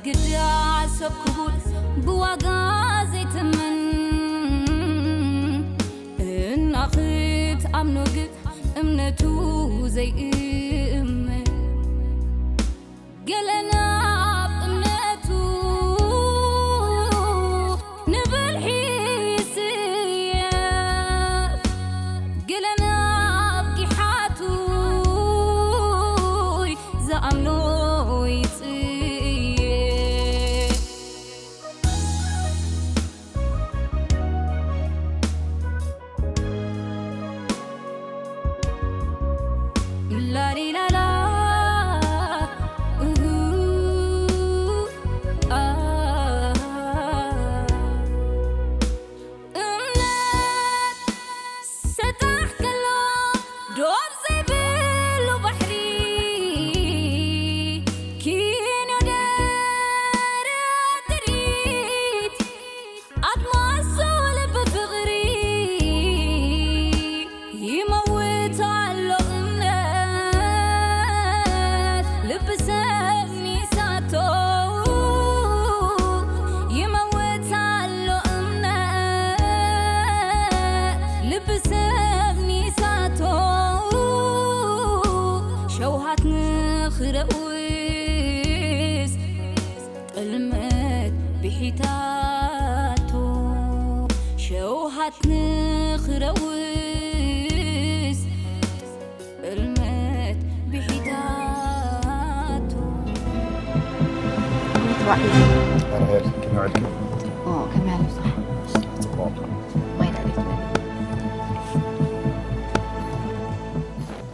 ግዳ ሰብ ክቡር ብዋጋ ዘይትምን፣ እና ክትኣምኖ ግን እምነቱ ዘይእመን። ገለ ናብ እምነቱ ንብልሒ ይስየፍ፣ ገለ ናብ ጊሓቱ ዝኣምኖ ይጽየፍ። ላሊላላ፣ እሁ፣ ኣ። እምነት ሰጣሕ ከሎ ዶብ ዘይብሉ ባሕሪ፣ ኪንዮ ደረት ትርኢት ኣድማሱ ልቢ ፍቕሪ ይመውት ኣሎ እምነት ልቢ ሰብ ሚሳቶ ይመውት ኣሎ እምነት ልቢ ሰብ ሚሳቶ ሸውሃት ንኽረውስ ጥልመት ብሒታቶ ሸውሃት ንኽረውስ ጥልመት ብሒታቶ። መትባዕ እዩ። ራሄል ከመይ ውዕልኪ? ኦ፣ ከመይ ኣሎ ስራሕ? ጽቡቕ። ማይ ዳኣ ዘይትመልእ።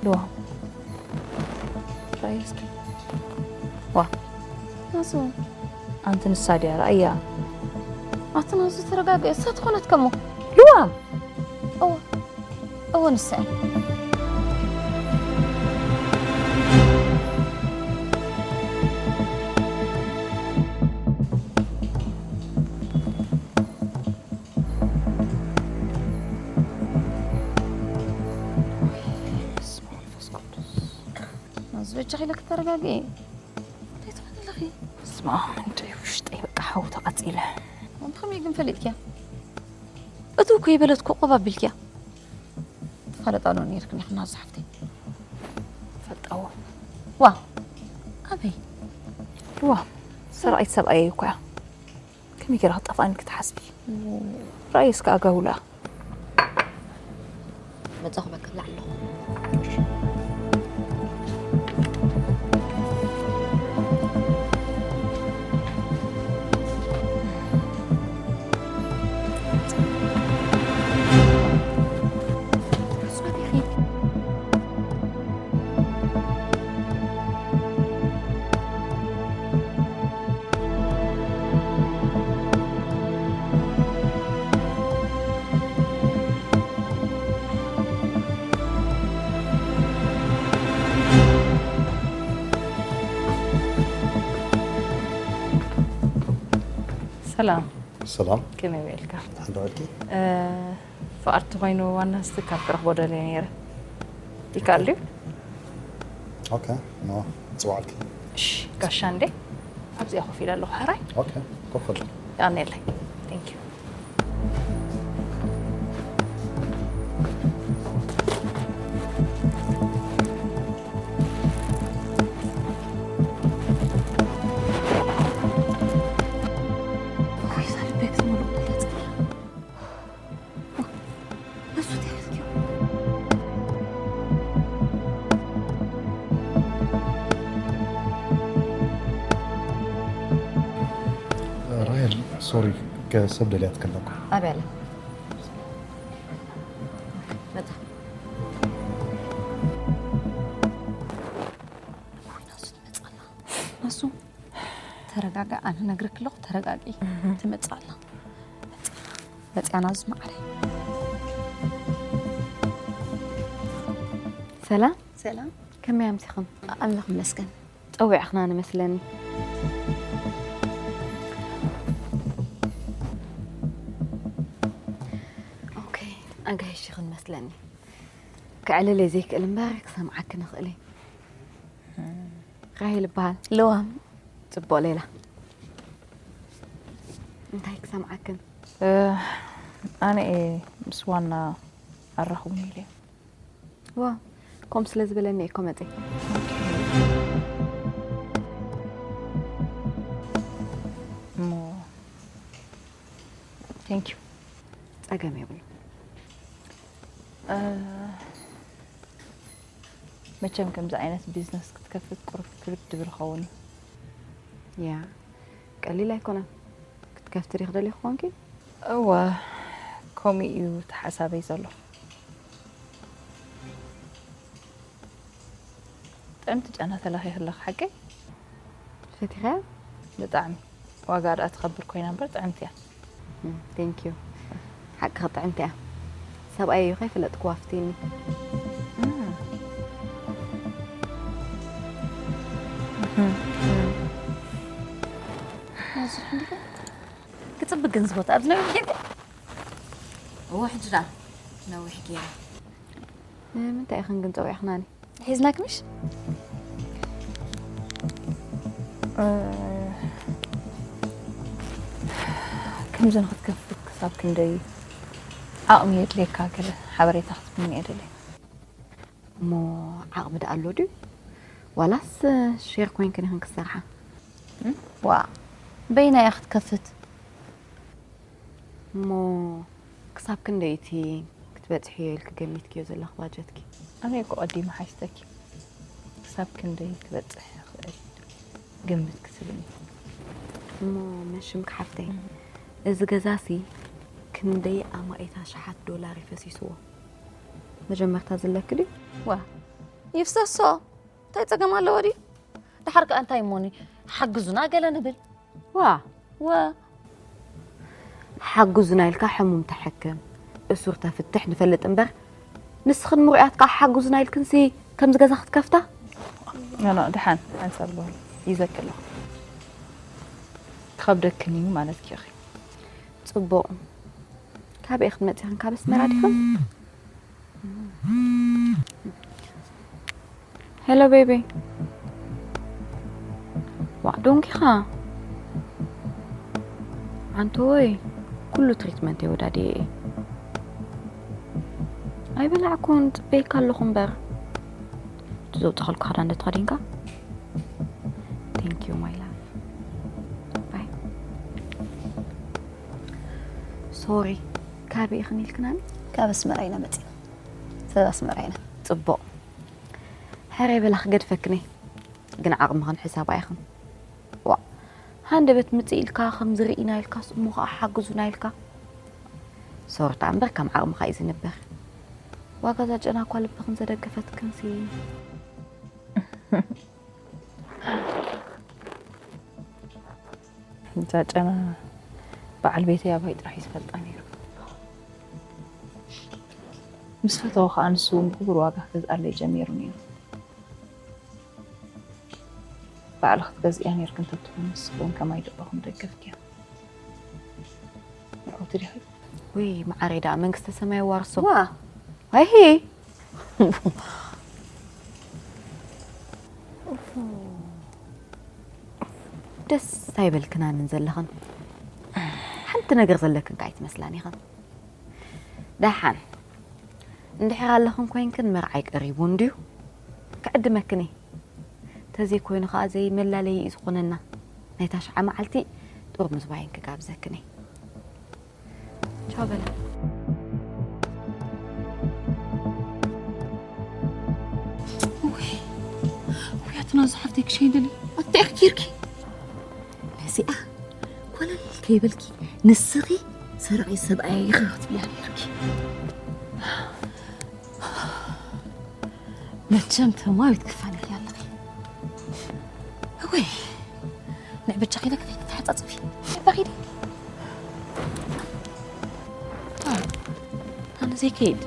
ዶ። ራሄል እስኪ። ዋ። ናሱ። ኣንቲ ንሳ ድያ? ረኣያ። ኣቲ ናሱ ተረጋግእ። እሳ ትኾነት ከሞ። ልዋም። እወ። እወ ንሳ እያ። ናሱ በጃኺ ኢለ ክተረጋግኢ። እንታይ ትኾኒ ኣለኺ? ስማ፣ ምንታይ ውሽጠይ በቃ ሓዊ ተቓጺለ። ብኸመይ ግን ፈሊጥክያ? እቱ እኮ ይበለት እኮ ቆብ ኣቢልክያ። ትፋለጣ ዶ ነይርክን ኢኽን ናሱ ሓፍተይ? ፈልጣዎ። ዋ፣ ኣበይ? ዋ፣ ሰራቒት ሰብኣየይ እኮ እያ። ከመይ ገይራ ክትጠፍኣኒ ክትሓስቢ? ራእይ እስከ ኣጋውላ። መጻኹ በቃ ብላዕ ኣለኹ። ሰላም ሰላም ከመይ ውዒልካ? ደሓን ዶ ውዒልኪ? እ፣ ፍቓድ ተኾይኑ ዋና ስቲ ካብ ክረኽቦ ደልየ ነይረ። ይከኣል ድዩ? ኦኬ ኖ ጽዋዕልኪ እሺ ጋሻ እንዴ ኣብዚኣ ኮፍ ኢለ ኣለኹ ሕራይ ኦኬ ኮፍ በል የቐንየለይ። Thank you። ራሄል ሶሪ ከሰብ ደልያት ከለኩ ኣበይ ኣላ? መጻ። ናሱ ትመጻ ኣላ። ናሱ ተረጋጋ፣ ኣነ ነግረክ ኣለኹ ተረጋጊ። ትመጻ ኣላ። መጽያ ናሱ ማዕረ። ሰላም ሰላም ከመይ ኣምሲኹም? ኣምላኽ ይመስገን። ጸዊዕኽና ንመስለኒ። ኦኬ ኣጋይሽ ይኽን መስለኒ። ክዕልል እየ ዘይክእል እምበር ክሰምዓክ ንኽእል እየ። ራሄል ይበሃል። ልዋም ጽቡቕ ሌላ። እንታይ ክሰምዓክን? ኣነ እየ ምስ ዋና ኣራኽቡኒ ኢለ። ዋ፣ ከምኡ ስለ ዝበለኒ እኮ መፀ። እሞ thank you። ፀገም የብሉ። መቸም ከምዚ ዓይነት ቢዝነስ ክትከፍት ቁሩብ ክብድ ድብል ኸውን እዩ። ያ፣ ቀሊል ኣይኮነን። ክትከፍቲ ዲኺ ደሊኺ ኮንኪ? እወ፣ ከምኡ እዩ እቲ ሓሳበይ ዘሎ። ጥዕምቲ ጨና ተለኺኺ ኣለኺ ሓቀይ? ፈቲኻያ? ብጣዕሚ። ዋጋ ደኣ ትኸብር ኮይና እምበር ጥዕምቲ እያ። ቴንክ ዩ። ሓቅኺ ጥዕምቲ እያ። ሰብኣይ እዩ ከይፈለጥኩዋ ፍትይኒ። ክፅብቅ ግን ዝቦታ ኣብዚ ነዊሕ ጌርኩ። እዎ ሕጂ ደኣ ነዊሕ ገይረ። ንምንታይ ኢኽን ግን ፀዊዕኽናኒ? ሒዝናክ ምሽ? ከምዚ ንክትከፍት ክሳብ ክንደይ ዓቕሚ የድልየካ? ገለ ሓበሬታ ክትብኒ እየ ደልየ። እሞ ዓቕሚ ደኣ ኣሎ ድዩ? ዋላስ ሼር ኮይንክን ኢኽን ክትሰርሓ? ዋ በይና እያ ክትከፍት። እሞ ክሳብ ክንደይ እቲ ክትበፅሕዮ ኢልኪ ገሚትክዮ ዘለኺ ባጀትኪ? ኣነ እኮ ቀዲመ ሓይስተኪ ክሳብ ክንደይ ክበፅሕ ይኽእል ግምት ክትብኒ። እሞ መሽምኪ ሓፍተይ፣ እዚ ገዛሲ ክንደይ ኣማኢት ኣሽሓት ዶላር እዩ ፈሲስዎ። መጀመርታ ዝለኪ ድዩ? ዋ ይፍሰሶ እንታይ ፀገም ኣለዎ ድዩ? ደሓር ከኣ እንታይ እሞኒ ሓግዙና ገለ ንብል። ዋ ወ ሓግዙና ኢልካ ሕሙም ተሐክም እሱር ተፍትሕ ንፈልጥ እምበር ንስኽን ምሩያት ከኣ ሓግዙና ኢልክንሲ ከምዚ ገዛ ክትከፍታ? ኖኖ ድሓን ሓንሳብ በሉ ይዘኪ ኣለኹ። ክኸብደክን እዩ ማለትኪ ኢኺ። ጽቡቕ። ካበይ ኢኽን መጺኽን? ካብ ኣስመራ ዲኽን? ሄሎ ቤቢ። ዋዕ ዶንኪኻ። ኣንተ ወይ ኩሉ ትሪትመንት የወዳድየ እየ። ኣይበላዕኩን ጽበይካ ኣለኹ እምበር። እቲ ዘውጻኸልኩ ክዳን ዶ ተኸዲንካ? Thank you my love. ባይ። ሶሪ፣ ካበይ ኢኽን ኢልክናኒ? ካብ ኣስመራ ኢና መጺና። ሰብ ኣስመራ ኢና። ጽቡቕ። ሕራይ በላ ክገድፈክን እየ። ግን ዓቕምኽን ሕሳባ ኢኽን። ዋእ፣ ሃንደበት ምጽእ ኢልካ፣ ከምዚ ርኢና ኢልካስ እሞ ኸኣ ሓግዙና ኢልካ። ሶሪ ደኣ እምበር ከም ዓቕምኻ እዩ ዝንበር። ዋጋ እዛ ጨና እኳ ልብኽን ዘደገፈትክንሲ። እዛ ጨና በዓል ቤተይ ኣባይ ጥራሕ እዩ ዝፈልጣ ነይሩ። ምስ ፈተወ ከኣ ንሱ እውን ብክቡር ዋጋ ክገዝኣለይ ጀሚሩ ነይሩ። ባዕልኺ ትገዝእያ ነይርኪ እንተትኾኒ ንስኺ እውን ከማይ ደቆኹም ደገፍክያ። ንዕውቲ ዲኺ? ውይ መዓረይ ደኣ መንግስተ ሰማይ ኣዋርሶ። ዋ ኣይሂ ደስ ኣይበልክናንን ዘለኽን ሓንቲ ነገር ዘለክን ከኣ ኣይትመስላን ኢኽን። ደሓን እንድሕር ኣለኽን ኮይንክን መርዓይ ቀሪቡ እንድዩ ክዕድመክን እየ። ተዘይኮይኑ ከኣ ዘይመላለዪ እዩ ዝኾነና ናይታ ሽዓ መዓልቲ ጥርሙዝ ዋይን ክጋብዘክን እየ። ቻው በላ። ውይ ውያትና ዝሓፍተይ ክሸይንደሊ ኣታ ኢኺ ጌርኪ ነዚኣ ኮለል ከይበልኪ ንስኺ ሰራቒ ሰብኣይ ኢኺ ክትብልያ ነይርኪ። መቸም ተማዊት ክፋን ኢኺ ኣለኺ። እወይ ንዕ በጃኺ ኢለ ክኸይድ ተሓጻጽፊ። በኺ ዲ ኣነ ዘይከይድ።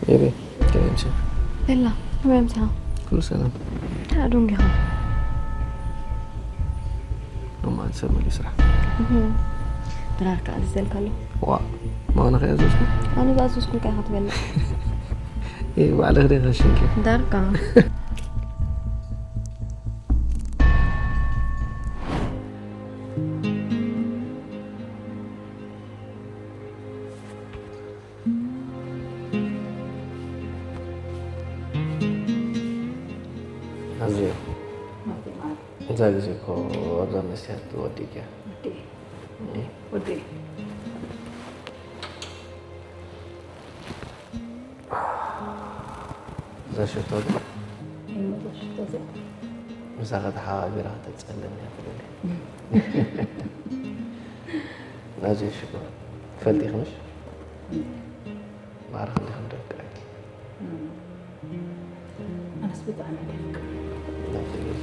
ቤቢ ከመይ ምሳኻ? ቤላ ከመይ ምሳኻ? ኩሉ ሰላም። ኣዶንጊኻ። ሎማዓንቲ ሰብ መሊኡ ስራሕ። እህ። ድራር ከኣ ዝዘልካ ኣሎ። ዋ፣ ማና ከ ያዘዝኩ? ኣነ ዝኣዘዝኩ እንታይ ኢኻ ትበልዕ? እ፣ ባዕልኺ ዲኺ ከሽንኪ? ዳርጋ። ኣዝዩ። እዛ ግዜ እኮ ኣብዛ መስትያት ወዲእኪያ። ወዲ። ወዲ። እዛ ሽቶ ግን እዛ ሽቶ እዚኣ ምሳኻ ተሓባቢራ ከተጸልም እያ ትደሊ። ናዚ ሽኮር ትፈልጢ ኢኽንሽ? ማዕረ ክንደይ ከም ደፍቅረኪ። ኣነስ ብጣዕሚ ደፍቅ። ናብቲ ገዛ።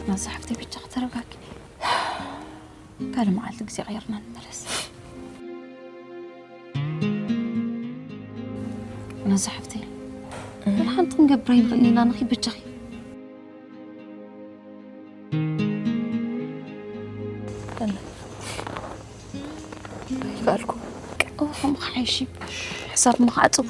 ናዚ ሓፍተይ ብቻ ከተረጋግኒ። ካልእ መዓልቲ ግዜ ቀይርና ንመለስ። ናዚ ሓፍተይ፣ ወላ ሓንቲ ክንገብር ኣይንኽእልን ኢና፣ ንኺድ ብቻኺ። ኣይከኣልኩ። ኦ፣ ከምኡ ክሓይሽ እዩ። ሕሳብ ምኽዓጽዋ።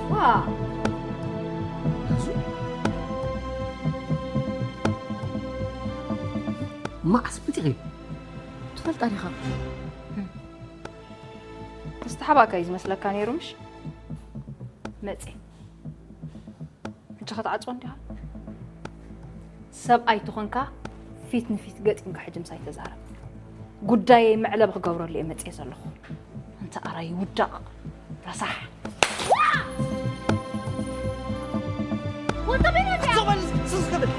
ዋ! መዓስ መጺኺ? ትፈልጣ ዲኻ? ዝተሓባእካ እዩ ዝመስለካ ነይሩ፣ ምሽ? መጽየ። ሕጂ ኸትዓጽዎ እንዲኻ? ሰብኣይ ተኾንካ ፊት ንፊት ገጢምካ ሕጂ ምሳይ ተዛረብ። ጉዳየይ መዕለቢ ክገብረሉ እየ መጽየ ዘለኹ። ኣንታ ኣራይ ውዳቕ ረሳሕ። ወንተ በይና እዚኣ። ዞባል ስስ ክብል።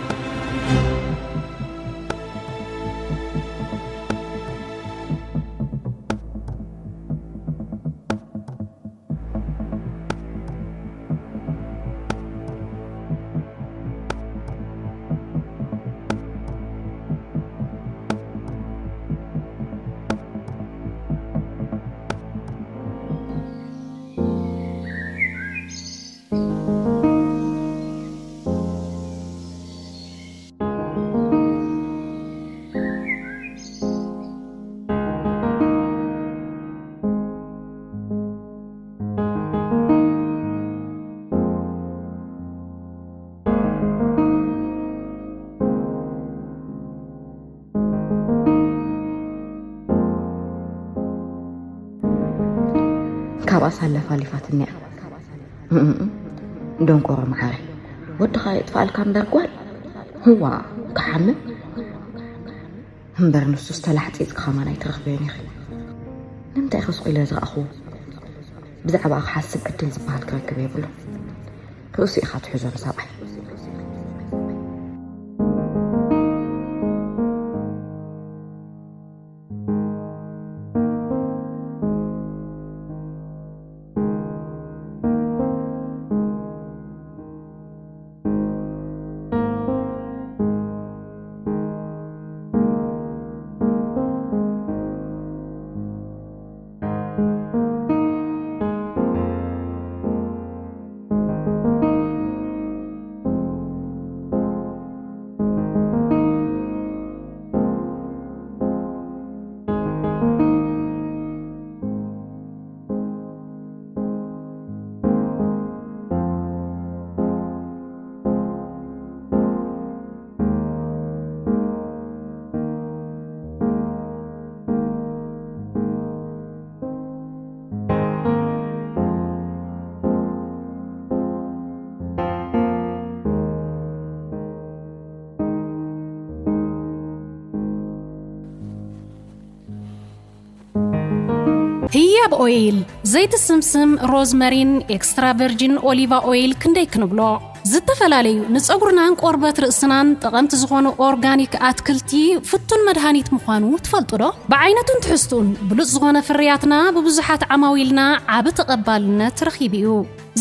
ካብኣ ሳላ ፋሊፋትኒ እያ። እም፣ ደንቆሮ መዓረይ፣ ወድኻ የጥፍኣልካ እምበር ጓል፣ ህዋ፣ ክሓምም። እምበር ንሱስ ተላሕጺጽኪ ከማን ኣይትረኽብዮን ኢኺ። ንምንታይ ኢኺ ስቕ ኢለ ዝረኣኽዎ? ብዛዕባኣ ክሓስብ ዕድል ዝበሃል ክረክብ የብሉን። ርእሱ ኢኻ ትሕዞ ንሰብኣይ። ህያብ ኦይል፣ ዘይቲ ስምስም፣ ሮዝመሪን ኤክስትራ ቨርጂን ኦሊቫ ኦይል ክንደይ ክንብሎ? ዝተፈላለዩ ንጸጉርናን ቆርበት ርእስናን ጠቐምቲ ዝኾኑ ኦርጋኒክ ኣትክልቲ ፍቱን መድሃኒት ምዃኑ ትፈልጡ ዶ? ብዓይነቱን ትሕዝቱን ብሉጽ ዝኾነ ፍርያትና ብብዙሓት ዓማዊልና ዓቢ ተቐባልነት ረኺቡ እዩ።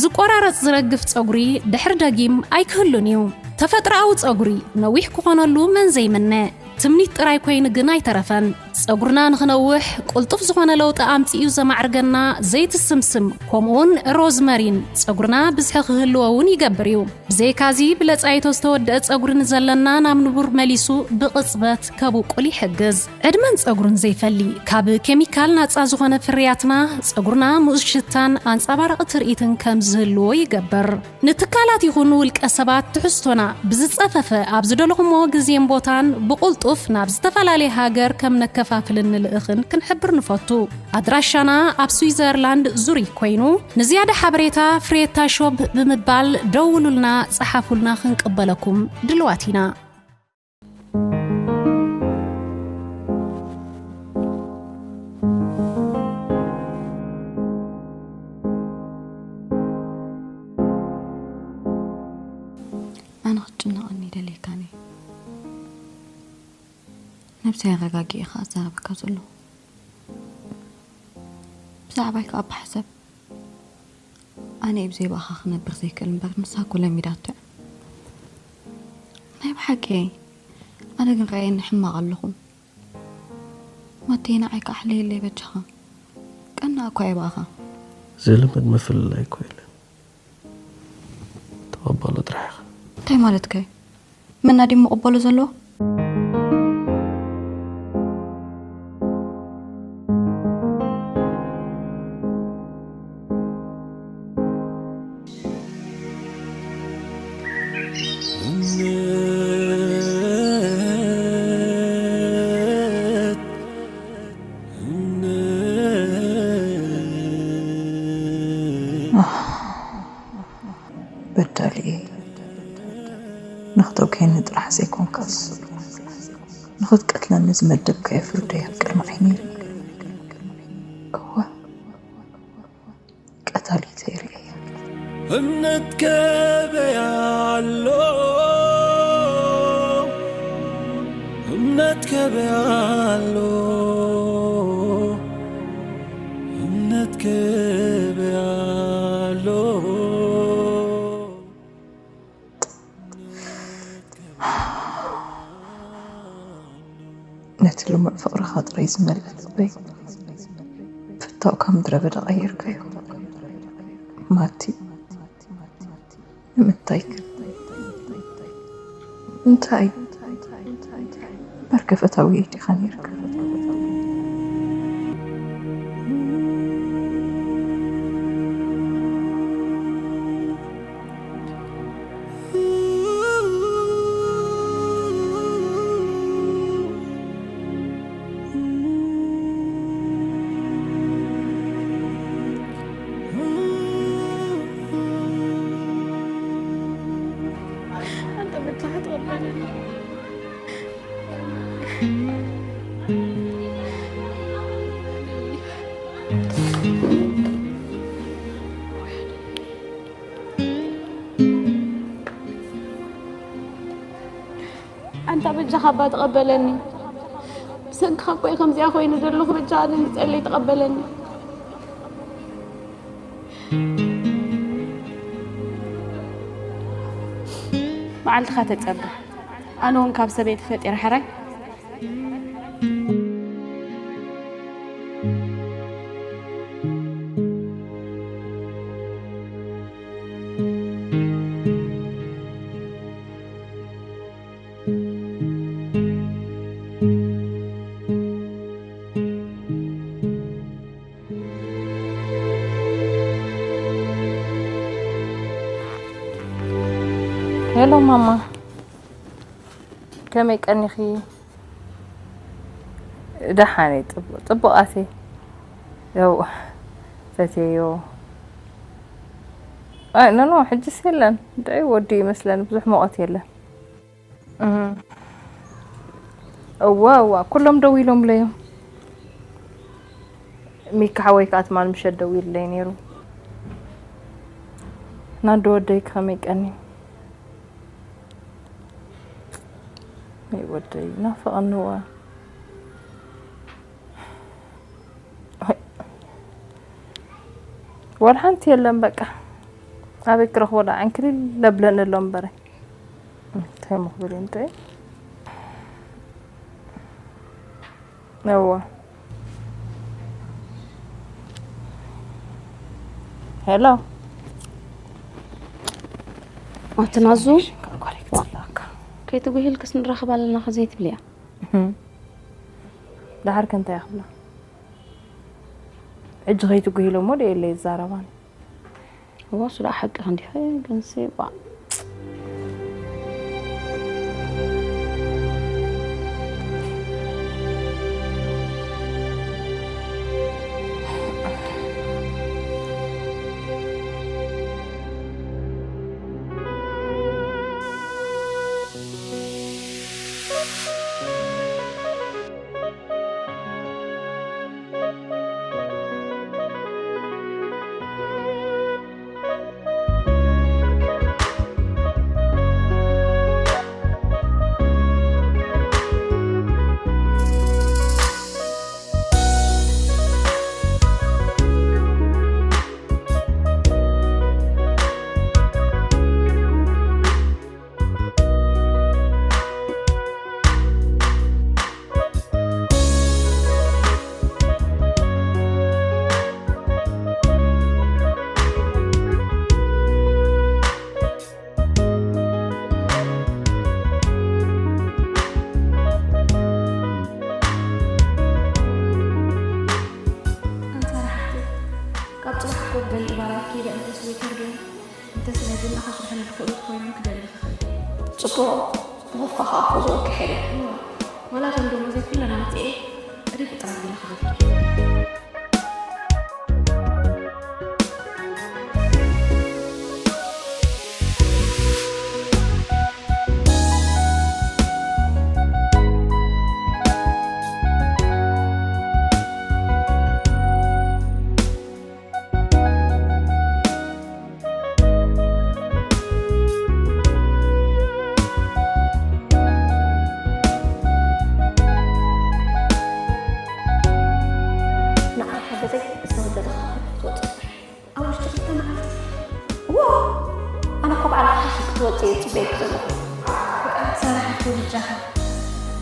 ዝቆራረጽ ዝረግፍ ጸጉሪ ድሕር ደጊም ኣይክህሉን እዩ። ተፈጥሮኣዊ ጸጉሪ ነዊሕ ክኾነሉ መን ዘይምነ? ትምኒት ጥራይ ኮይኑ ግን ኣይተረፈን። ጸጉርና ንኽነውሕ፣ ቅልጡፍ ዝኾነ ለውጢ ኣምጺኡ ዘማዕርገና ዘይቲ ስምስም፣ ከምኡውን ሮዝመሪን ጸጉርና ብዝሒ ክህልዎ እውን ይገብር እዩ። ብዘይካዚ፣ ብለጻይቶ ዝተወደአ ጸጉሪ ንዘለና ናብ ንቡር መሊሱ ብቕጽበት ከብቁል ይሕግዝ። ዕድመን ጸጉርን ዘይፈሊ፣ ካብ ኬሚካል ናጻ ዝኾነ ፍርያትና፣ ጸጉርና ምኡዝ ሽታን ኣንጸባራቒ ትርኢትን ከም ዝህልዎ ይገብር። ንትካላት ይኹን ውልቀ ሰባት ትሕዝቶና ብዝጸፈፈ ኣብ ዝደለኹሞ ግዜን ቦታን ብቕልጡፍ ናብ ዝተፈላለየ ሃገር ከም ነከፋፍልን ንልእኽን ክንሕብር ንፈቱ። ኣድራሻና ኣብ ስዊዘርላንድ ዙሪክ ኮይኑ፣ ንዝያዳ ሓበሬታ ፍሬታ ሾፕ ብምባል ደውሉልና፣ ጸሓፉልና፣ ክንቅበለኩም ድልዋት ኢና። ኣነ ክትጭነቐኒ ይደልየካን እየ። ነብሰይ ኣረጋጊኤ ኸኣ እዛረበካ ዘለኹ። ብዛዕባይ ከኣ እባ ሕሰብ። ኣነ እየ ብዘይ ብኣኻ ክነብር ዘይክእል እምበር፣ ንሳ እኮ ለሚዳቶ እያ። ናይ ብሓቂ። ኣነ ግን ርኣየኒ ሕማቕ ኣለኹ። ማቴ፣ ንዓይ ከኣ ኣሕልየለይ በጃኻ። ቀናእ እኳ እየ ብኣኻ። ዝልመድ ምፍልላይ እኮ የለን። ተቐበሎ ጥራሕ ኢኻ። እንታይ ማለትካ እዩ? መን ድዩ ምቕበሎ ዘለዎ? በዳሊ እየ። ንኽተውክየኒ ጥራሕ ዘይኮንካስ፣ ንኽትቀትለኒ ዝመደብካዮ ፍርዲ ኣብ ቅድሚ ዓይነይ። እወ፣ ቀታሊተይ ርእየ። እምነት ገበያ ኣሎ፣ እምነት ገበያ ኣሎ፣ እምነት ገበያ ኣሎ። ነቲ ልሙዕ ፍቕርኻ ጥራይ ዝመልአ ልበይ፣ ፍታውካ ምድረ በዳ ቀይርካዮ። ማቲ፣ ንምንታይ ግን? እንታይ? በርከ ፈታውየይ ዲኻ ነይርካ? ኣንታ በጃኻ ኣባ ተቐበለኒ። ብሰንክኻ እኮ እየ ከምዚኣ ኮይነ ዘለኹ። በጃኻ ደንጊጸለይ፣ ተቐበለኒ። መዓልትኻ ተጸበ። ኣነ እውን ካብ ሰበይቲ ፈጢረ ሕራይ። ሄሎ ማማ፣ ከመይ ቀኒኺ? ደሓን እየ፣ ጽቡቕ፣ ጽቡቓት እየ። ያው ሰትየዮ። ኣይ፣ ኖ፣ ኖ፣ ሕጅስ የለን። እንታይ ወዲ ይመስለን፣ ብዙሕ ሙቐት የለን። እም። እዋ፣ እዋ፣ ኩሎም ደው ኢሎምለዮም። ሚካ ሓወይ ከዓ ትማል ምሸት ደዊሉለይ ነይሩ። ናንዶ ወደይ ከመይ ቀኒ? ወይ ወደይ ናፈቐንዋ። ወላ ሓንቲ የለን በቃ። ኣበይ ክረኽቦ ደኣ ዕንክሊል ለብለን ኣሎ እምበረ። እንታይ ምኽብል እንተ? እወ። ሄሎ። ኣቲ ናዙ፣ ሽንካር ጓለይ ክጽላእካ። ከይትጉሂልክስ ንራኸብ ኣለና ከ ዘይትብልያ? እህም። ደሓር ከ እንታይ ክብላ? ሕጂ ከይትጉሂሎ እሞ ደየለ ይዛረባን። እዋ፣ እሱ ደኣ ሓቅኻ እንዲኻ፣ ግንሲ፣ ባ። ኣንታ ርሓቱ፣ ካብ ጽባሕ እኮ ገለ ባራት ከይደ እንተስ ዌተር ዶ እንተስ ናይ ቡና ከስርሐኒ ዝኽእሉ ኮይኖም ክደሊ ክኽእል። ጽቡቕ፣ ተወፋኻ ክወስወካ ሄደ። እወ፣ ዋላ እቶም ደሞዘይ ኩለን ኣምጺኤ ሪፍ ጥራይ ቢለ ክበልኪ። ንዓይ ሓገዘይ እዛ ዘለኻ ክትወጽእ ጽንሒ። ኣብ ውሽጢ ክልተ መዓልቲ? እዎ፣ ኣነ እኮ በዓል ሓሲ ክትወጽእ እየ ዝጽበየኪ ዘለኹ። ብኣት ሳራ ሓፍተይ በጃኻ።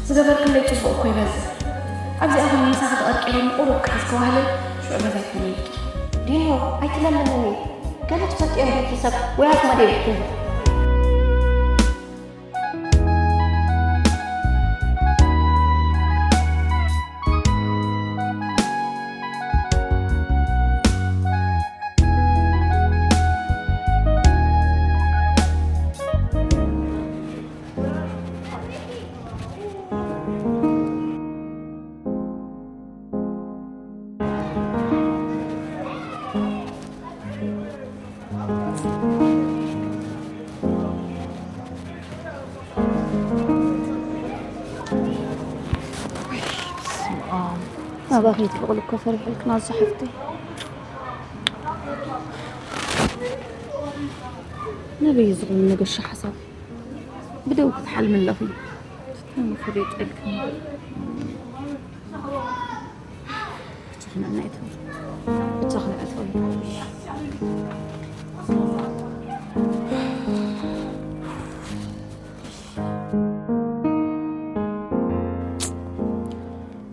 ዝገበርክለይ ጽቡቕ እኮ ይበዝሕ። ኣብዚኣ ኹን ምሳኺ ተቐርቂረ ምቑሩብ ክሕዝ ከዋህለይ ሽዑ ገዛይ ኮነ ኢልኪ። ዲኖ፣ ኣይትለምንኒ። ገለ ትፈልጥዮ እንዲኺ ሰብ ወይ ኣዝማድ የብልክን። ኣባኺ ትበቕሉ እኮ ፈሪሕልክና፣ እዛ ሓፍተይ። ናበይ እዩ ዝኸውን መገሻ ሓሳብ? ብደው ክትሓልሚ ኣለኺ። ተመፍሪ ጠልክኒ። ብቻ ክንዕናይቶ። ብቻ ክንዕናይቶ።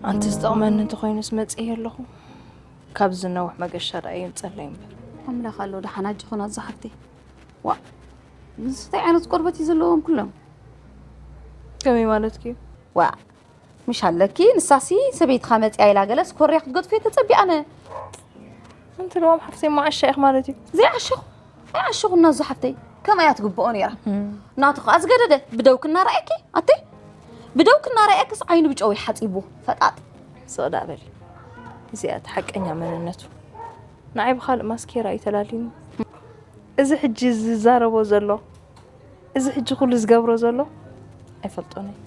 ኣንቲ ዝጠቕመኒ እንተኾይኑስ መጽእ ኣለኹ። ካብዚ ነውሕ መገሻ ደኣ የምጸለይ እምበር። ኣምላኽ ኣሎ ደሓን ኣጆኹን ኣዛ ሓፍተይ። ዋእ፣ ምስታይ ዓይነት ቆርበት እዩ ዘለዎም ኩሎም። ከመይ ማለትኪ? ዋእ፣ ምሽ ኣለኪ፣ ንሳሲ ሰበይትኻ መጺኣ ኢላ ገለስ ኮርያ ክትገጥፎ እየ ተጸቢኣ ኣነ። ኣንቲ ለዋም ሓፍተይ መዓሻ ኢኽ ማለት እዩ። ዘይዓሸኹ፣ ኣይዓሸኹ እናዙ ሓፍተይ፣ ከምኣ እያ ትግብኦ ነይራ። እም። ናቱ ኸኣ ዝገደደ፣ ብደውክ እናረኣየኪ፣ ኣቲ፣ ብደውክ እናረኣየክስ ዓይኑ ብጨው እዩ ሓጺቡ፣ ፈጣጥ። ስቕ ደኣ በሊ። እዚኣ እቲ ሓቀኛ መንነቱ። ንዓይ ብኻልእ ማስኬራ እዩ ተላልዩኒ። እዚ ሕጂ ዝዛረቦ ዘሎ፣ እዚ ሕጂ ኩሉ ዝገብሮ ዘሎ ኣይፈልጦን እየ።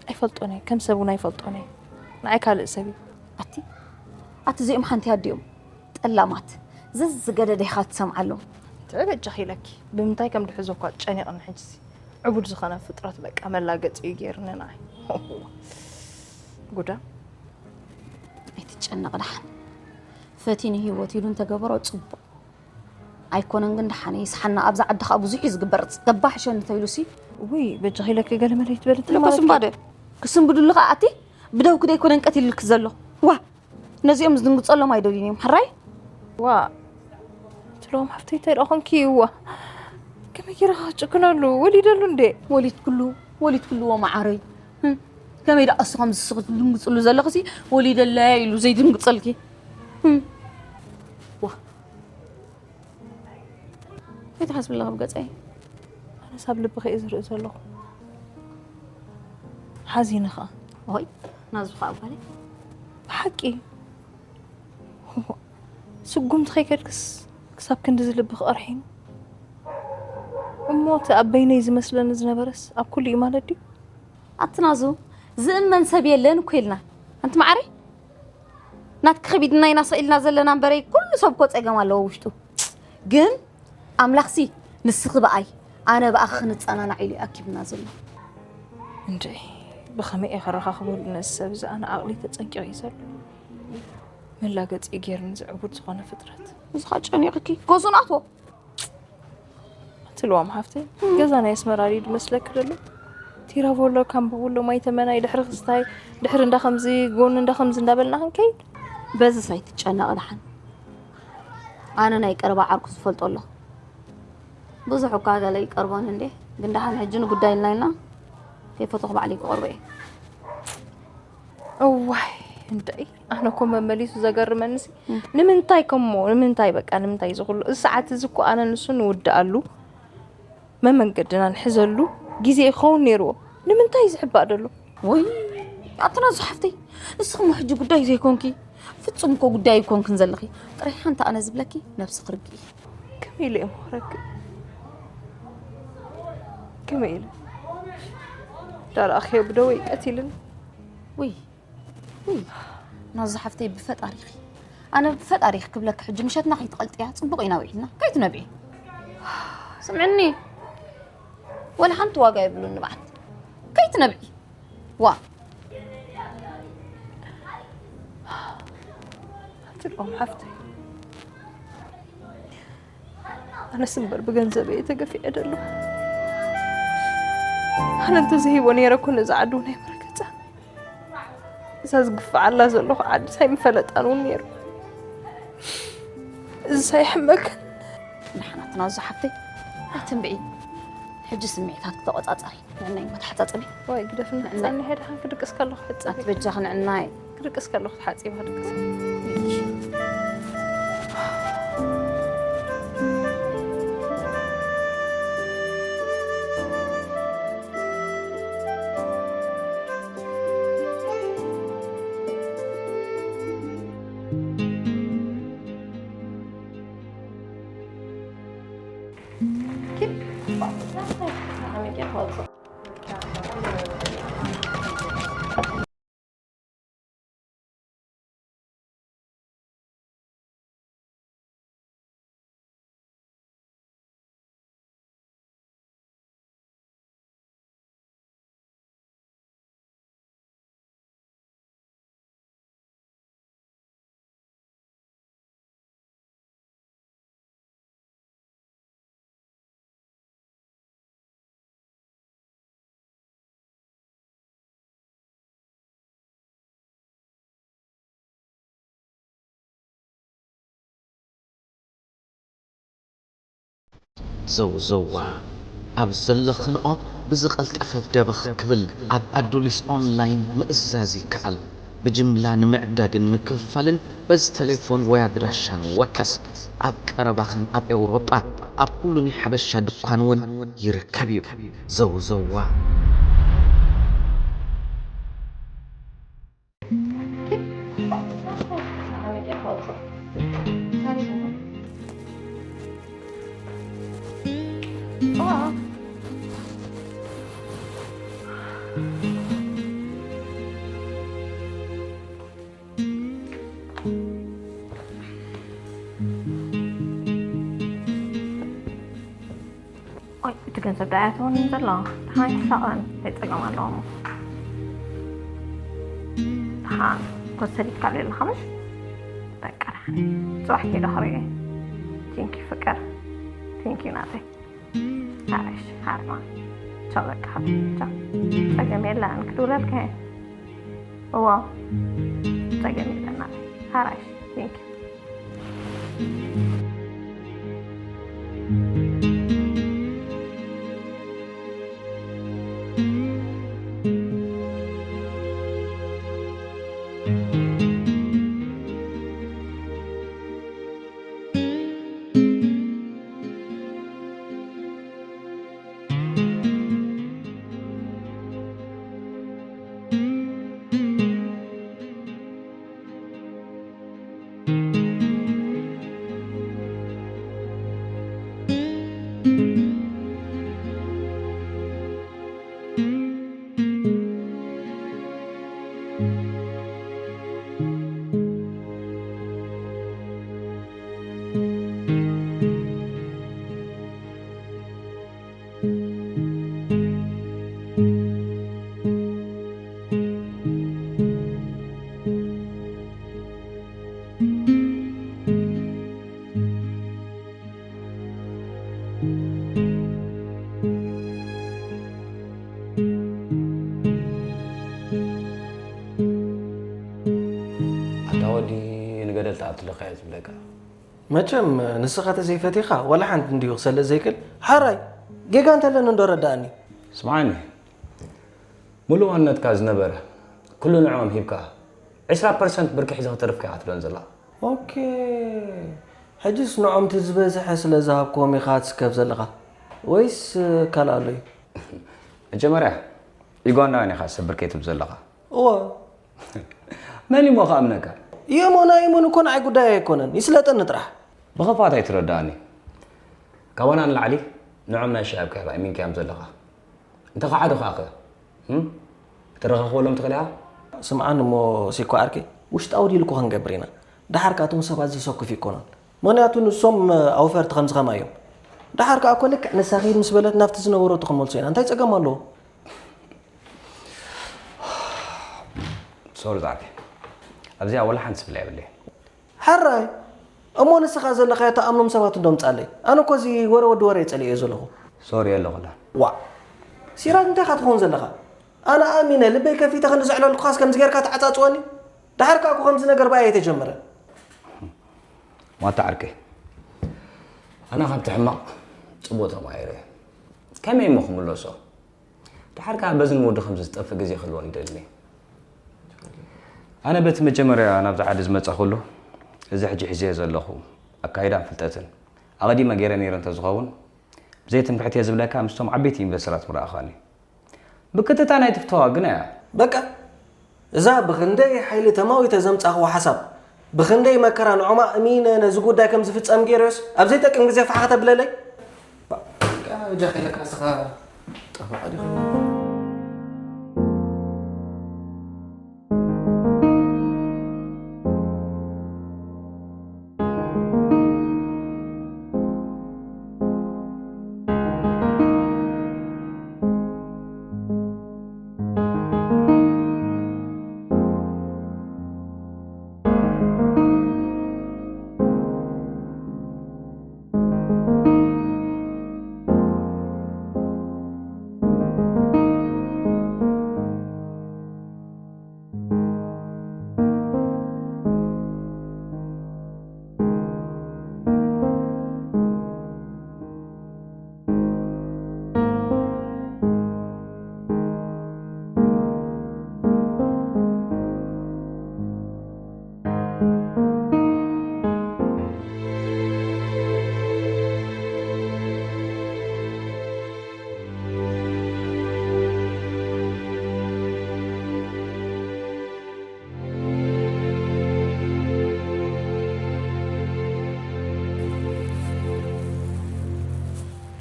ኣይፈልጦን እየ። ከም ሰብ እውን ኣይፈልጦን እየ። ንዓይ ካልእ ሰብ እዩ። ኣቲ፣ ኣቲ እዚኦም ሓንቲ ኣዲኦም ጠላማት። ዘዝገደደ ኢኻ ትሰምዓሎም። ትበጃኺ ኢለኪ ብምንታይ ከም ድሕዞ እኳ ጨኒቕኒ። ሕጅሲ ዕቡድ ዝኾነ ፍጥረት በቃ መላገፂ እዩ ገይርኒ ንዓይ። ጉዳ ኣይትጨነቕ ደሓን። ፈቲኒ ህይወት ኢሉ እንተገበሮ ጽቡቕ ኣይኮነን። ግን ደሓን ይስሓና። ኣብዛ ዓዲ ከዓ ብዙሕ እዩ ዝግበር። ገባሕ ሸኒ ተይሉሲ ውይ በጃኺ ኢለኪ ገለ መለ ይትበል እንተ ማለት ክስንባደ ክስንብዱሉ ከዓ ኣቲ ብደውኪ ደይኮነን ቀቲሉልኪ ዘሎ። ዋ ነዚኦም ዝድንግፀሎም ኣይደልዩን እዮም። ሕራይ ዋ ትሎም ሓፍተይ እንታይ ደኣ ኮንኪ? ዋ ከመይ ገይረ ክጭክነሉ? ወሊደሉ እንዴ? ወሊድክሉ ወሊድክልዎ መዓረይ። ህም፣ ከመይ ደኣ እሱ ከምዚ ስኽ ትድንግፅሉ ዘለኽሲ ወሊደለያ ኢሉ ዘይድንግፀልኪ። ህም። ዋ ከይትሓስብላ ካብ ገፀይ። ኣነስ ኣብ ልብኺ እየ ዝርኢ ዘለኹ። ሓዚነ ኸኣ ሆይ ናዙ ኸኣ ጓለይ ብሓቂ ስጉምቲ ከይከድክስ ክሳብ ክንድዚ ልብኺ ቀርሒኑ እሞ እቲ ኣብ በይነይ ዝመስለኒ ዝነበረስ ኣብ ኩሉ እዩ ማለት ድዩ? ኣቲ ናዙ ዝእመን ሰብ የለን እኮ ኢልና ኣንቲ መዓረይ ናትኪ ከቢድና ኢና ስቕ ኢልና ዘለና እምበረይ ኩሉ ሰብ እኮ ፀገም ኣለዎ ውሽጡ ግን ኣምላኽሲ ንስኺ ብኣይ ኣነ ብኣኺ ክንፀናናዕ ኢሉ ኣኪብና ዘሎ። እንድዒ ብኸመይ እየ ከረኻኽበሉ ነዚ ሰብ እዚ ኣነ ዓቕሊ ተፀንቂቑ እዩ ዘሎ። መላገፂ ገይርኒ ዝዕቡድ ዝኾነ ፍጥረት። እዚ ኸዓ ጨኒቕኪ ገዝኡ ንኣትዎ። ትልዋም ሓፍተይ ገዛ ናይ ኣስመራ ድዩ ዝመስለኪ ዘሎ? ቲራቮሎ ካምብቡሎ ማይ ተመናይ ድሕሪ ክስታይ ድሕሪ እንዳ ከምዚ ጎኒ እንዳ ከምዚ እንዳበልና ክንከይድ። በዝስ ኣይትጨነቒ ደሓን ኣነ ናይ ቀረባ ዓርኩ ዝፈልጦ ኣሎ። ብዙሕ እኳ ገለ ይቀርቦን እንዴ ግን ደሓን ሕጂ ንጉዳይ ኢልና ኢልና ከይፈተኹ ባዕለይ ክቐርቦ እየ። እዋይ እንድዒ ኣነ እኮ መመሊሱ ዘገርመንሲ ንምንታይ ከሞ ንምንታይ በቃ ንምንታይ እዚ ኩሉ እዚ ሰዓት እዚ እኮ ኣነ ንሱ ንውድኣሉ መመንገድና ንሕዘሉ ግዜ ክኸውን ነይርዎ ንምንታይ ዝሕባእ ደሎ ወይ ኣቲ ናዙ ሓፍተይ ንስኺ እሞ ሕጂ ጉዳይ ዘይኮንኪ ፍጹም እኮ ጉዳይ ኣይኮንክን ዘለኺ ጥራይ ሓንቲ ኣነ ዝብለኪ ነብስኺ ርግኢ ከመይ ኢለ እየ ምኽረኪ ከመይ ኢለ ዳርኣኽዮ ብደወይ ቀቲልኒ ውይ ውይ ናዙ ሓፍተይ ብፈጣሪኺ ኣነ ብፈጣሪኺ ክብለኪ ሕጂ ምሸትና ከይትቐልጥያ ጽቡቕ ኢና ውዒልና ከይትነብዒ ስምዕኒ ወላ ሓንቲ ዋጋ የብሉን ንብዓት ከይትነብዒ ዋ ኣትልኦም ሓፍተይ ኣነስ እምበር ብገንዘብ እየ ተገፊዐ ደለኹ ኣነ እንተዘይቦ ነይረ እኮ ነዚ ዓዲ እውን ኣይምረገፀን እዛ ዝግፍዓላ ዘለኹ ዓዲ ኣይምፈለጣን እውን ነይሩ እዚ ሳይሕመክን ንሓናትና ዝሓፍተይ ኣይትንብዒ ሕጂ ስምዒታት ክተቆፃፀሪ ንዕናይ እሞ ተሓፃፀቢ ወይ ግደፍና ንዕናይ ሕፃን ንሄድሓን ክድቅስ ከለኹ ሕፀቢ ኣቲ በጃኺ ንዕናይ ክድቅስ ከለኹ ተሓፂባ ድቅስ ዘውዘዋ ኣብ ዘለኽንኦ ብዝቐልጠፈ ደበኽ ክብል ኣብ ኣዱሊስ ኦንላይን ምእዛዝ ይከኣል። ብጅምላ ንምዕዳግን ምክፍፋልን በዚ ተሌፎን ወይ ኣድራሻ ንወከስ። ኣብ ቀረባኽን ኣብ ኤውሮጳ ኣብ ኩሉ ናይ ሓበሻ ድኳን እውን ይርከብ እዩ። ዘውዘዋ። ገንዘብ ዳያት እውን ዘሎ ደሓን ክሳቐን እንታይ ጸገም ኣለዎም? ደሓን ኮሰሊት ካልእ ኣለኻ ምሽ? በቃ ደሓን ጽባሕ ከይደ ክርኢ። ቲንኪ ፍቅር፣ ቲንኪ ናተይ። ሓራይሽ ሓርማ። ቻው በቃ። ቻው። ጸገም የለን ክድውለልካ እየ። እዋ ጸገም የለን ናተይ። ሓራይሽ ቲንኪ። ኣታ ወዲ ንገደል ትኣቱ ኣለኻ እየ ዝብለካ። መቸም ንስኻ ተዘይፈቲኻ ዋላ ሓንቲ እንድዩ ክሰልጥ ዘይክእል ሓራይ ጌጋ እንተለኒ እንዶ ረዳእኒ። ስምዓኒ፣ ሙሉእ ዋንነትካ ዝነበረ ኩሉ ንዕኦም ሂብካ ዕስራ ፐርሰንት ብርኪ ሒዘ ክተርፍ ኢኻ ትብለን ዘላ። ኦኬ፣ ሕጅስ ንዖም እቲ ዝበዝሐ ስለ ዝሃብክዎም ኢኻ ትስከፍ ዘለኻ ወይስ ካልእ ኣሎ እዩ? መጀመርያ ዩጋንዳውያን ኢኻ ሰብ ብርከይ ትብል ዘለኻ። እወ። መን እሞ ክኣምነካ? ይእመን ኣይእመን እኮ ንዓይ ጉዳይ ኣይኮነን፣ ይስለጠኒ ጥራሕ። ብኽፋት ኣይትረዳእኒ። ካባና ንላዕሊ ንዖም ናይ ሻዕብ ከይባ እሚንካዮም ዘለኻ። እንተ ከዓዱ ከኣ ከ? እም? ክትረኻኽበሎም ትኽእል ኢኻ? ስምዓኒ እሞ ሲኮ ዓርከይ፣ ውሽጣዊ ዲል እኮ ክንገብር ኢና። ደሓር ከኣ እቶም ሰባት ዘሰክፍ ኣይኮነን። ምኽንያቱ ንሶም ኣውፈርቲ ከምዚ ከማይ እዮም። ደሓር ከኣ እኮ ልክዕ ንሳ ኺድ ምስ በለት ናብቲ ዝነበረቶ ክንመልሶ ኢና። እንታይ ጸገም ኣለዎ? ሶሪ ዛዕቢ ኣብዚኣ ወላ ሓንቲ ስብላ የብለይ። ሓራይ እሞ ንስኻ ዘለኻዮ ተኣምኖም ሰባት እንዶ ምጻለይ። ኣነ እኮ እዚ ወረ ወዲ ወረ ይጸልእ እየ ዘለኹ። ሶሪ የለኹላ። ዋ ሲራጅ እንታይ ኢኻ ትኸውን ዘለኻ? ኣነ ኣሚነ ልበይ ከፊተ ክንዲ ዘዕለልኩኻስ ከምዚ ጌርካ ትዓጻጽወኒ? ደሓር ከኣ እኮ ከምዚ ነገር ብኣይ ኣይተጀመረን። ዋታ ዓርከይ ኣነ ካብቲ ሕማቕ ጽቡቕ ተማሂረ እየ። ከመይ እሞ ክምለሶ? ደሓር ከኣ በዚ ንወዲ ከምዚ ዝጠፍእ ግዜ ክህልወኒ ይደሊ። ኣነ በቲ መጀመርያ ናብዚ ዓዲ ዝመጻኹሉ እዚ ሕጂ ሒዘዮ ዘለኹ ኣካይዳን ፍልጠትን ኣቐዲመ ገይረ ነይረ እንተዝኸውን ብዘይ ትምክሕቲ እየ ዝብለካ ምስቶም ዓበይቲ ኢንቨስተራት ምረኣኻኒ። ብክትታ ናይ ትፍተዋ ግና እያ። በቃ እዛ ብኽንደይ ሓይሊ ተማዊተ ዘምጻኽዎ ሓሳብ ብኽንደይ መከራ ንዖማ እሚነ ነዚ ጉዳይ ከም ዝፍጸም ገይረዮስ ኣብ ዘይጠቅም ግዜ ፋሕ ከተብለለይ? በቃ እጃ ከይለካ እስኻ ጠፋዕ ዲኻ?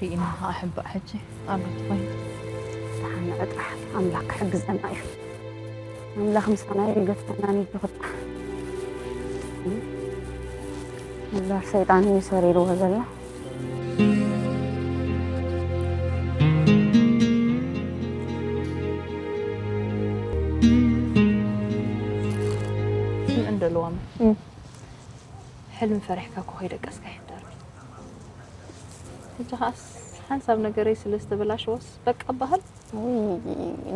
ርኢና ኸዓ ሕባእ ሕጂ ኣብ ቤት ኮይኑ። ደሓን ንዑ ጥራሕ ኣምላኽ ክሕግዘና እዩ። ኣምላኽ ምሳና እዩ፣ ይገድፈና እዩ። እምበር ሰይጣን እዩ ሰሪርዎ ዘሎ። ሕልሚ ፈሪሕካ እኮ ከይደቀስካ ይሕደር። ሕጂ ኸኣስ ሓንሳብ ነገረይ ስለ ዝተበላሸወስ በቃ በሃል። ውይ፣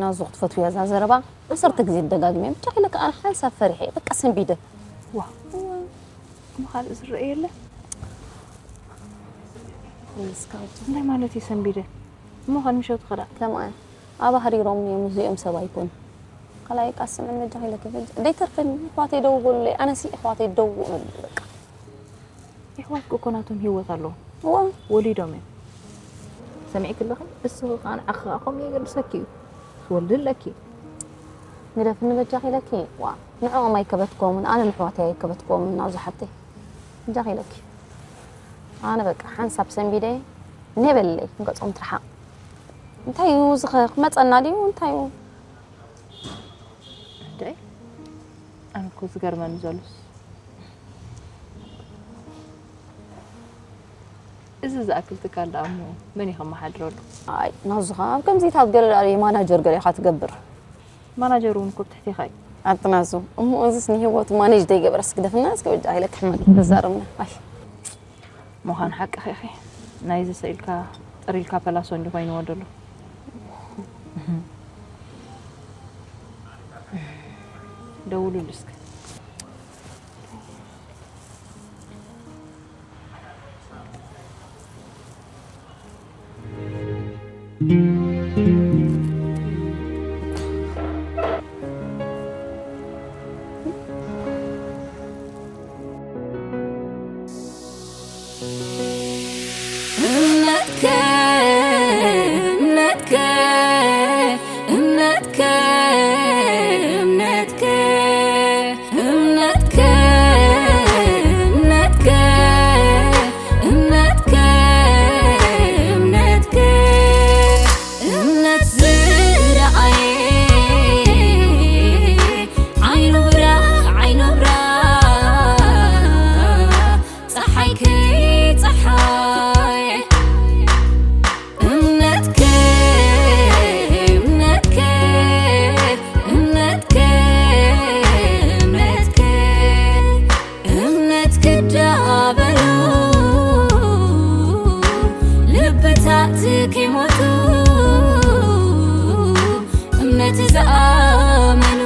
ናዙ ክትፈትውያ እዛ ዘረባ። ዓሰርተ ግዜ ደጋግመ ብቻ ኢለ ከኣ ሓንሳብ ፈሪሐ በቃ ሰንቢደ። ዋ እሞ ካልእ ዝረአ የለ። ወይስ ካብ እንታይ ማለት እዩ ሰንቢደ? እሞ ኸን ምሸቱ ኸዳ ከምኣ ኣባህሪሮም እዮም እዚኦም ሰብ ኣይኮኑ። ካልኣይ ቃ ስምዕን መጃ ኢለ ክብል ደይተርፈኒ። ኣሕዋተይ ደው በሉለይ። ኣነሲ ኣሕዋተይ ደው እብል በቃ። የሕዋትኪ እኮ ናቶም ህይወት ኣለዎም። እዋ ወሊዶም እዮም። ሰሚዕኪ ኣለኺ? እስኺ ከዓ ንዓኺ ከዓ ከምኡ የገድሰኪ እዩ። ትወልዲ ኣለኪ። ግደፍኒ በጃኺ ኢለኪ። ዋ ንዕኦም ኣይከበትኮምን፣ ኣነ ንሕዋተይ ኣይከበትኮምን። ናብዚ ሓተይ በጃኺ ኢለኪ። ኣነ በቃ ሓንሳብ ሰንቢደ እኔ በለይ ንገጾም ትርሓቕ። እንታይ እዩ እዚ ኸ ክመጸና ድዩ እንታይ እዩ? እንዴ ኣነ እኮ ዝገርመኒ ዘሎስ እዚ ዝኣክል ትካል ደኣ እሞ መን እዩ ከመሓድረሉ? ኣይ ናዙኻ ኣብ ከምዚታት ገለ ደኣ ማናጀር ገለ ኢኻ ትገብር። ማናጀር እውን እኮ ብትሕቴኻ እዩ። ኣቲ ናዙ እሞ እዚስ ንህይወቱ ማኔጅ ዘይገበረስ ግደፍና እስከ በጃ ኢለ ክሕመድ ተዛረብና። ኣይ ምዃን ሓቅኺ ኢኺ። ናይዚ ስኢልካ ጥሪልካ ፐላሶ እንዲ ኮይንዎ ደሎ። ደውሉሉ እስከ። እምነትከ እምነትከ እምነትከ እምነትከ እምነትከ እምነትከ እምነትከ እምነትከ እምነት ዝረኣየ ዓይኑ ብራ ዓይኑ ብራ ፀሓይ ከይፀሓየ እምነትከ እምነትከ እምነትከ እምነትከ እምነት ክዳበሉ ልብታት ከይሞቱ እምነት ዝኣመኑ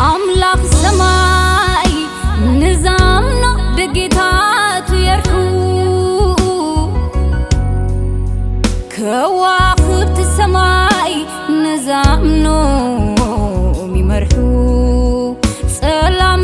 ኣምላኽ ሰማይ ንዛምኖ ደጌታቱ የርሑ ከዋኽብቲ ሰማይ ንዛምኖም ይመርሑ ጸላም